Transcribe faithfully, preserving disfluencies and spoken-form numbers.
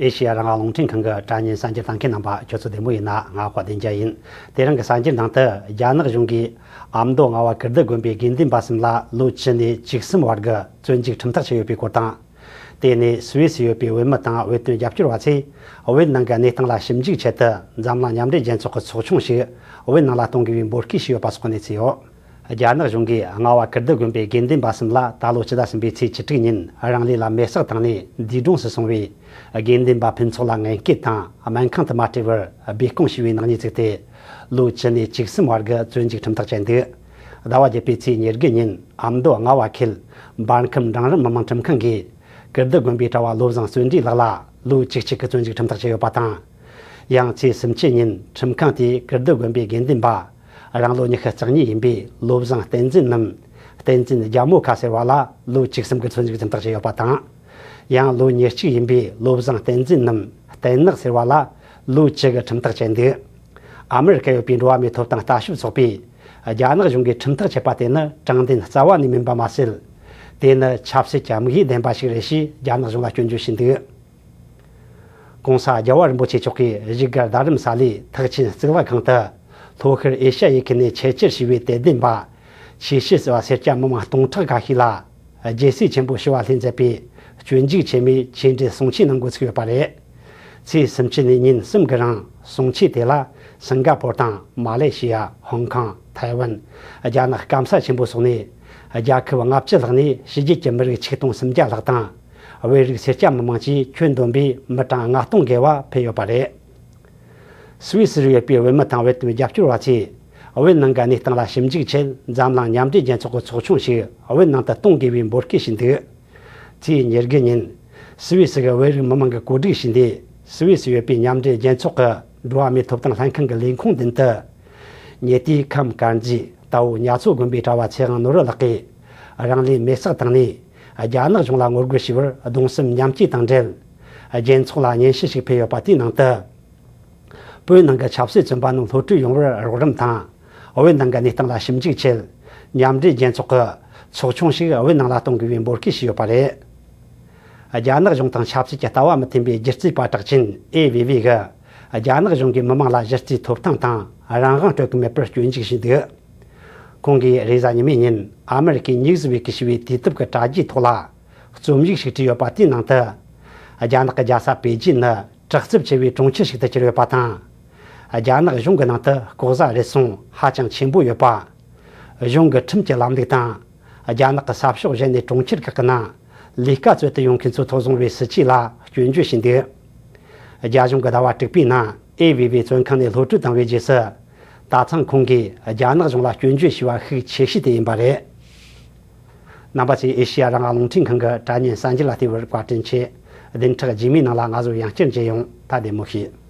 ཨེ་ཤེ་ཡ་རང་དབང་རླུང་འཕྲིན་ཁང་གི་དྲ་བརྙན་གསར་འགྱུར་ལྟ་མཁན་རྣམ་པ་ཁྱོད་ཚོ་བདེ་མོ་ཡིན་ན། ང་ཧྭ་བདེ་འཇགས་ཡིན། དེ་རིང་གི་གསར་འགྱུར་ནང་དུ། རྒྱ་ནག་གཞུང་གིས་ཨ་མདོ་རྔ་བ་ཀིརྟི་དགོན་པའི་དགེ་འདུན་པ་གསུམ་ལ་ལོ་བཅུ་ནས་བཅུ་གསུམ་བར་གྱི་བཙོན་འཇུག་ཁྲིམས་ཐག་བཅད་ཡོད་པའི་སྐོར་དང་། དེ་ནས་སུད་སི་ཡོད་པའི་བོད་མི་དང་བོད་དོན་རྒྱབ་སྐྱོར་བ་ཚོས་བོད་ནང་གི་གནས་སྟངས་ལ་ཞིབ་འཇུག་ཆེད་དུ། འཛམ་གླིང་མཉམ་འབྲེལ་རྒྱལ་ཚོགས་ཀྱི་ཚོགས་ཆུང་ཞིག་བོད་ནང་ལ་གཏོང་དགོས་པའི་འབོད་སྐུལ་ཞུས་ཡོད་པ་སོགས་གནས་ཚུལ་ཡོད། རྒྱ་ནག་གཞུང་གིས་རྔ་བ་ཀིརྟི་དགོན་པའི་དགེ་འདུན་པ་གསུམ་ལ་ད་ལོ་ཕྱི་ཟླ་གསུམ་པའི་ཚེས་བཅུ་དྲུག་ཉིན་རང་ལུས་ལ་མེ་སྲེག་བཏང་ནས་འདས་གྲོངས་སུ་སོང་བའི་དགེ་འདུན་པ་ཕུན་ཚོགས་ལ་ངན་སྐུལ་དང་སྨན་ཁང་དུ་མ་སྤྲད་པར་སྦས་སྐུང་བྱས་པའི་ནག་ཉེས་བཙུགས་ཏེ། ལོ་བཅུ་ནས་བཅུ་གསུམ་བར་གྱི་བཙོན་འཇུག་ཁྲིམས་ཐག་བཅད་འདུག་ཟླ་བ་བརྒྱད་པའི་ཚེས་ཉེར་དགུ་ཉིན་ཨ་མདོ་རྔ་བ་ཁུལ་འབར་ཁམས་འབྲིང་རིམ་མི་དམངས་ཁྲིམས་ཁང་གིས་ཀིརྟི་དགོན་པའི་གྲྭ་བ་བློ་བཟང་བརྩོན་འགྲུས་ལགས་ལ་ལོ་བཅུ་གཅིག་གི་བཙོན་འཇུག་ཁྲིམས་ཐག་བཅད་ཡོད་པ་དང་། ཡང་ཚེས་སུམ་ཅུ་ཉིན་ཁྲིམས་ཁང་དེས་ཀིརྟི་དགོན་པའི་དགེ་འདུན་པ་རང་ལོ་ཉི་ཤུ་རྩ་གཉིས་ཡིན་པའི་བློ་བཟང་བསྟན་འཛིན་ནམ་བསྟན་འཛིན་རྒྱལ་མོ་ཁ་ཟེར་བ་ལ་ལོ་བཅུ་གསུམ་གྱི་བཙོན་འཇུག་ཁྲིམས་ཐག་བཅད་ཡོད་པ་དང་། ཡང་ལོ་ཉེར་གཅིག་ཡིན་པའི་བློ་བཟང་བསྟན་འཛིན་ནམ་བསྟན་ནག་ཟེར་བ་ལ་ལོ་བཅུ་གི་ཁྲིམས་ཐག་བཅད་འདུག་ཨ་མི་རི་ཀ་ཡོད་པའི་འགྲོ་བ་མིའི་ཐོབ་ཐང་ལྟ་ཞིབ་ཚོགས་པས། རྒྱ་ནག་གཞུང་གིས་ཁྲིམས་ཐག་བཅད་པ་དེ་ནི་དྲང་བདེན་རྩ་བ་ནས་མིན་པ་མ་ཟད། དེ་ནི་ཆབ་སྲིད་ཀྱི་དམིགས་ཡུལ་ལྡན་པ་ཞིག་རེད་ཞེས་རྒྱ་ནག་གཞུང་ལ་སྐྱོན་བརྗོད་བྱས་འདུག་གོང་ས་རྒྱལ་བ་རིན་པོ་ཆེ་མཆོག་གིས་བཞུགས་སྒར་རྡ་རམ་ས་ལའི་ཐེག་ཆེན་གཙུག་ལག་ཁང་དུ། ལྷོ་ཤར་ཨེ་ཤ་ཡའི་ཁུལ་ནས་ཆེད་གཏོད་བྱས་པའི་དད་ལྡན་པ་ཆོས་ཞུ་ཟེར་བ་སེར་སྐྱ་མི་མང་སྟོང་ཕྲག་ཁ་ཤས་ལ་རྒྱལ་སྲས་ཆེན་པོ་ཞི་བ་ལྷས་མཛད་པའི་སྤྱོད་འཇུག་ཆེན་མོའི་ཆོས་འབྲེལ་གསུང་ཆོས་གནང་འགོ་ཚུགས་ཡོད་པ་རེད། ཚེས་སུམ་ཅུ་ནས་ཉིན་གསུམ་གྱི་རིང་གསུང་ཆོས་དེ་ལ་སིང་ག་པོར་དང་མ་ལེ་ཤི་ཡ། ཧོང་ཀོང་། ཐའེ་ཝན། རྒྱ་ནག་སྐམ་ས་ཆེན་པོ་སོགས་ནས་རྒྱལ་ཁབ་ལྔ་བཅུ་ལྷག་ནས་ཕྱི་རྒྱལ་གྱི་མི་རིགས་ཆིག་སྟོང་སུམ་བརྒྱ་ལྷག་དང་། བོད་རིགས་སེར་སྐྱ་མི་མང་བཅས་ཁྱོན་བསྡོམས་པས་མི་གྲངས་ལྔ་སྟོང་བརྒལ་བ་ཕེབས་ཡོད་པ་རེད། སུད་སིར་ཡོད་པའི་བོད་མི་དང་བོད་དོན་རྒྱབ་སྐྱོར་བ་ཚོས་བོད་ནང་གི་གནས་སྟངས་ལ་ཞིབ་འཇུག་ཆེད་འཛམ་གླིང་མཉམ་འབྲེལ་རྒྱལ་ཚོགས་ཀྱི་ཚོགས་ཆུང་ཞིག་བོད་ནང་དུ་གཏོང་དགོས་པའི་འབོད་སྐུལ་ཞུས་འདུག་ཚེས་ཉེར་དགུ་ཉིན་སུད་སི་གི་བོད་རིགས་མི་མང་གིས་གོ་སྒྲིག་བྱས་ཏེ། སུད་སི་ཡོད་པའི་མཉམ་འབྲེལ་རྒྱལ་ཚོགས་ཀྱི་འགྲོ་བ་མིའི་ཐོབ་ཐང་ལྷན་ཁང་གི་ལས་ཁུངས་མདུན་དུ། ཉེ་དུས་ཁམས་དཀར་མཛེས་རྟ་བོ་ཉ་མཚོ་དགོན་པའི་གྲྭ་བ་ཚེ་དབང་ནོར་བུ་ལགས་ཀྱིས་རང་ལུས་མེ་སྲེག་བཏང་ནས། རྒྱ་ནག་གཞུང་ལ་ངོ་རྒོལ་བྱས་པར་གདུང་སེམས་མཉམ་སྐྱེད་དང་འབྲེལ། རྒྱལ་ཚོགས་ལ་སྙན་ཞུ་ཞིག་ཕུལ་ཡོད་པ་དེའི་ནང་དུ། བོད་ནང་གི་ཆབ་སྲིད་བཙོན་པ་རྣམས་གློད་གྲོལ་ཡོང་བར་རོགས་རམ་དང་། བོད་ནང་གི་གནས་སྟངས་ལ་ཞིབ་འཇུག་ཆེད། མཉམ་འབྲེལ་རྒྱལ་ཚོགས་ཀྱི་ཚོགས་ཆུང་ཞིག་བོད་ནང་ལ་གཏོང་དགོས་པའི་འབོད་སྐུལ་ཞུས་ཡོད་པ་རེད། རྒྱ་ནག་གཞུང་དང་ཆབ་སྲིད་ཀྱི་ལྟ་བ་མི་མཐུན་པའི་སྒྱུ་རྩལ་པ་གྲགས་ཅན་ཨེ་ཝེ་ཝེ་གིས། རྒྱ་ནག་གཞུང་གིས་མི་མང་ལ་གཞི་རྩའི་ཐོབ་ཐང་དང་རང་དབང་སྤྲོད་ཀྱི་མེད་པར་སྐྱོན་འཇུག་བྱས་འདུག་ཁོང་གིས་རེས་གཟའ་ཉི་མའི་ཉིན་ཨ་མི་རི་ཀའི་ཉིག་ཟི་ཝིག་གིས་ཞུས་པའི་དུས་དེབ་ཀྱི་དྲ་རྒྱའི་ཐོག་ལ། རྩོམ་ཡིག་ཞིག་བྲིས་ཡོད་པ་དེའི་ནང་དུ། རྒྱ་ནག་གི་རྒྱལ་ས་པེ་ཅིན་ནི་དྲག་རྩུབ་ཆེ་བའི་གྲོང་ཁྱེར་ཞིག་ཏུ་གྱུར་ཡོད་པ་དང་། རྒྱ་ནག་གཞུང་གི་ནང་དུ་ལྐོག་ཟ་རུལ་སུངས་ཧ་ཅང་ཆེན་པོ་ཡོད་པ། གཞུང་གི་ཁྲིམས་ཀྱི་ལམ་ལུགས་དང་། རྒྱ་ནག་གི་ས་ཕྱོགས་གཞན་ནས་གྲོང་ཁྱེར་ཁག་གི་ནང་ལས་ཀ་འཚོལ་དུ་ཡོང་མཁན་ཚོ་ཐོ་བཟུང་བའི་སྲིད་ཇུས་ལ་སྐྱོན་བརྗོད་བྱས་འདུག་རྒྱ་གཞུང་གིས་ཟླ་བ་དྲུག་པའི་ནང་ཨེ་ཝེ་ཝེ་བཙོན་ཁང་ནས་གློད་གྲོལ་བཏང་བའི་རྗེས་སུ། ད་ཐེངས་ཁོང་གིས་རྒྱ་ནག་གཞུང་ལ་སྐྱོན་བརྗོད་བྱས་པ་ཤུགས་ཆེ་ཤོས་དེ་ཡིན་པ་རེད། རྣམ་པ་ཚོས་ཨེ་ཤེ་ཡ་རང་དབང་རླུང་འཕྲིན་ཁང་གི་དྲ་བརྙན་གསར་འགྱུར་ལ་བལྟས་པར་བཀའ་དྲིན་ཆེ། བདུན་ཕྲག་རྗེས་མའི་ནང་ལ་ང་ཚོ་ཡང་བསྐྱར་མཇལ་ཡོང་། ད་བདེ་མོ་བྱོས།